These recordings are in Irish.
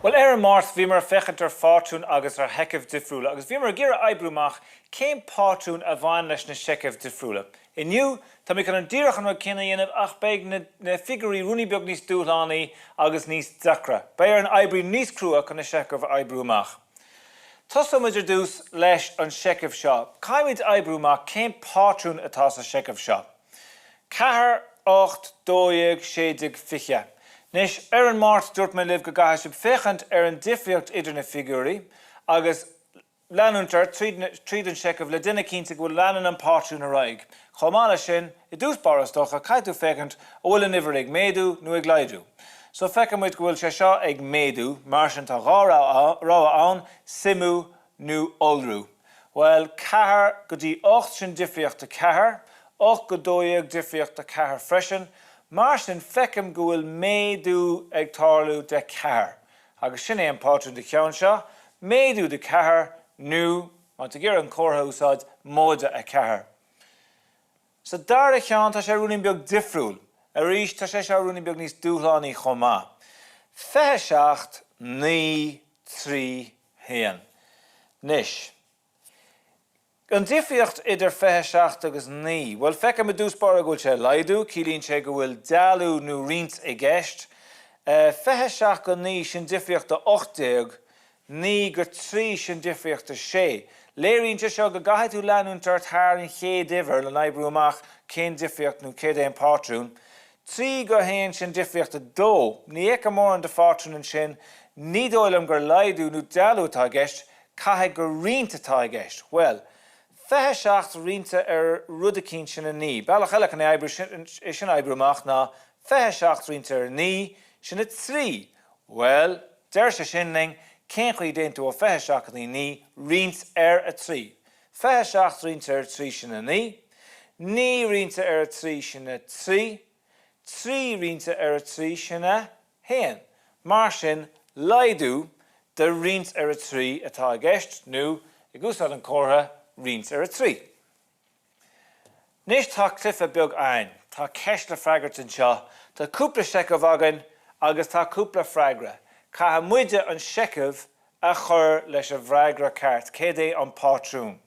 Bhuel, ar an Máirt, bhíomar ag féachaint ar phátrúin agus ar sheichimh difriúla agus bhíomar ag iarraidh oibriú amach cén pátrún a bhain leis na seichimh difriúla. Inniu, táimid chun an díreach an rud céanna a dhéanamh ach beidh na na figiúirí ruainnín beag níos dúshlánaí agus níos deacra. Beidh orainn oibriú níos crua chun na seichimh a oibriú amach. Tosóimid ar dtús leis an seicheamh seo. Caithfimid oibriú amach cén pátrún atá sa seicheamh seo. 4, 8, 12, 16, 20. Anois, ar an Máirt dúirt mé libh go gcaithfidh sibh féachaint ar an difríocht idir na figiúirí agus leanúint ort tríd tríd an seicheamh le déanamh cinnte go bhfuil leanann an pátrún ar aghaidh. Chomh maith leis sin, i dtús báire is dócha, caithfidh tú féachaint an bhfuil an uimhir ag méadú nó ag laghdú. So feiceann muid go bhfuil sé seo ag méadú, mar sin tá dhá rogha ann, suimiú nó iolrú. Bhuel, 4 go dtí 8, sin difríocht de 4, 8 go 12, difríocht de 4 freisin. Mar sin feicim go bhfuil méadú ag tarlú de 4. Agus sin é an pátrún do cheann seo, méadú de 4 nó, má tá tú ag iarraidh an comhartha a úsáid, móide 4. Sa dara cheann tá sé ruainnín beag difriúil. Arís, tá sé seo ruainnín beag níos dúshlánaí chomh maith. 27, 9, 3, 1. Anois, an difríocht idir 27 agus 9, bhuel, feicim i dtús báire go bhfuil sé ag laghdú, ciallaíonn sé go bhfuil dealú nó roinnt i gceist. 27 go 9, sin difríocht de 18, 9 go 3, sin difríocht de 6. Léiríonn sé seo go gcaithfidh tú leanúint ort thar an chéad uimhir lena oibriú amach cén difríocht nó céard é an pátrún. 3 go 1, sin difríocht de 2. Ní fheicim mórán de phátrún ansin. Ní dóigh liom gur laghdú nó dealú atá i gceist, caithfidh gur roinnt atá i gceist. Bhuel, 27 roinnte ar rud eicínt sin 9. Bealach eile chun é é sin a oibriú amach ná 27 roinnte ar 9, sin 3. Bhuel, deir sé sin linn cén chaoi a dtéann tú ó 27 go dtí 9 roinnt ar 3. 27 roinnte ar 3 sin 9. 9 roinnte ar 3 sin 3. 3 roinnte ar 3 sin 1. Mar sin, laghdú de roinnt ar 3 atá i gceist, nó, ag úsáid an comhartha, roinnt ar 3. Anois tá cluiche beag againn. Tá ceist le freagairt anseo. Tá cúpla seicheamh againn agus tá cúpla freagra. Caithfidh muide an seicheamh a chur leis an bhfreagra ceart. Céard é an pátrún?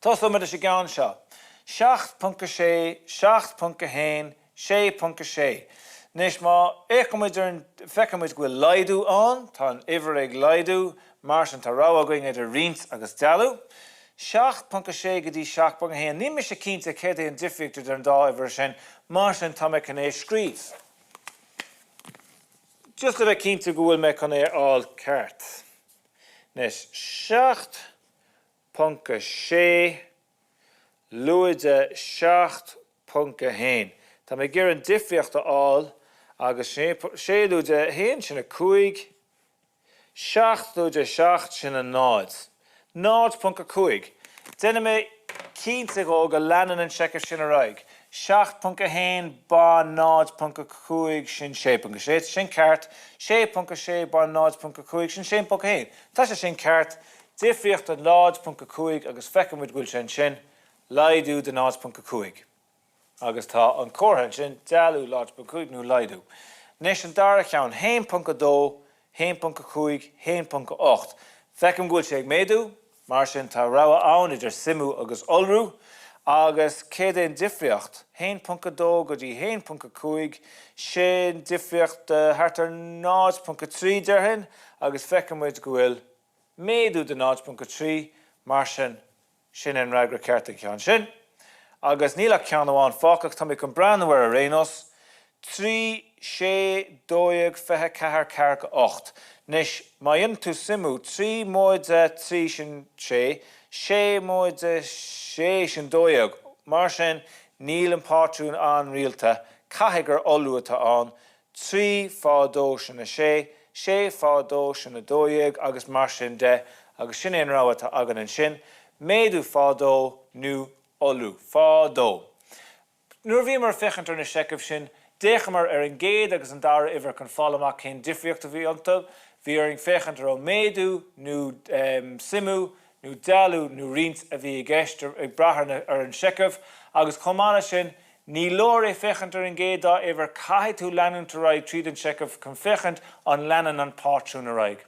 Tosóimid leis an gceann seo. 7.6, 7.1, 6.6. Anois, má fhéachann muid ar an, feiceann muid go bhfuil laghdú ann, tá an uimhir ag laghdú, mar sin tá rogha againn idir roinnt agus dealú. 7.6 go dtí 7.1, níl mise cinnte céard é an difríocht idir an dá uimhir sin, mar sin tá mé chun é a scríobh. Just le bheith cinnte go bhfuil mé chun é a fháil ceart. Anois, 7.6 lúide 7.1. Tá mé ag iarraidh an difríocht a fháil agus 6 lúide 1 sin 5, 7 lúide 7 sin 0. 0.5. Déanfaidh mé cinnte dhó go leanann an seicheamh sin ar aghaidh. 7.1 bain 0.5 sin 6.6, tá sin ceart. 6.6 bain 0.5 sin 6.1. Tá sé sin ceart. Difríocht de 0.5 agus feiceann muid go bhfuil sé ansin, laghdú de 0.5. Agus tá an comhartha ansin, dealú 0.5 nó laghdú. Anois an dara ceann, 1.2, 1.5, 1.8. Feicim go bhfuil sé ag méadú, mar sin tá rogha ann idir suimiú agus iolrú. Agus céard é an difríocht? 1.2 go dtí 1.5, sin difríocht de thart ar 0.3 déarfainn, agus feiceann muid go bhfuil méadú de 0.3, mar sin, sin é an fhreagra ceart don cheann sin. Agus níl ach ceann amháin fágtha, tá mé chun breathnú air ar aon nós. 3, 6, 12, 24, 4, 8. Anois, má dhéanann tú suimiú, 3 móide 3 sin 6, 6 móide 6 sin 12. Mar sin, níl an pátrún an-rialta, caithfidh gur iolrú atá ann, 3 fá 2 sin 6, 6 fá 2 sin 12 agus mar sin de agus sin é an rogha atá againn ansin, méadú fá 2 nó iolrú fá 2. Nuair a bhíomar ag féachaint ar na seichimh sin, d'fhéachamar ar an gcéad agus an dara uimhir chun fáil amach cén difríocht a bhí iontu. Bhí orainn féachaint an raibh méadú nó suimiú nó dealú nó roinnt a bhí i gceist ag brath ar an seicheamh agus chomh maith leis sin. Ní leor é féachaint ar an gcéad dá uimhir, caithfidh tú leanúint ar aghaidh tríd an seicheamh chun féachaint an leanann an pátrún ar aghaidh.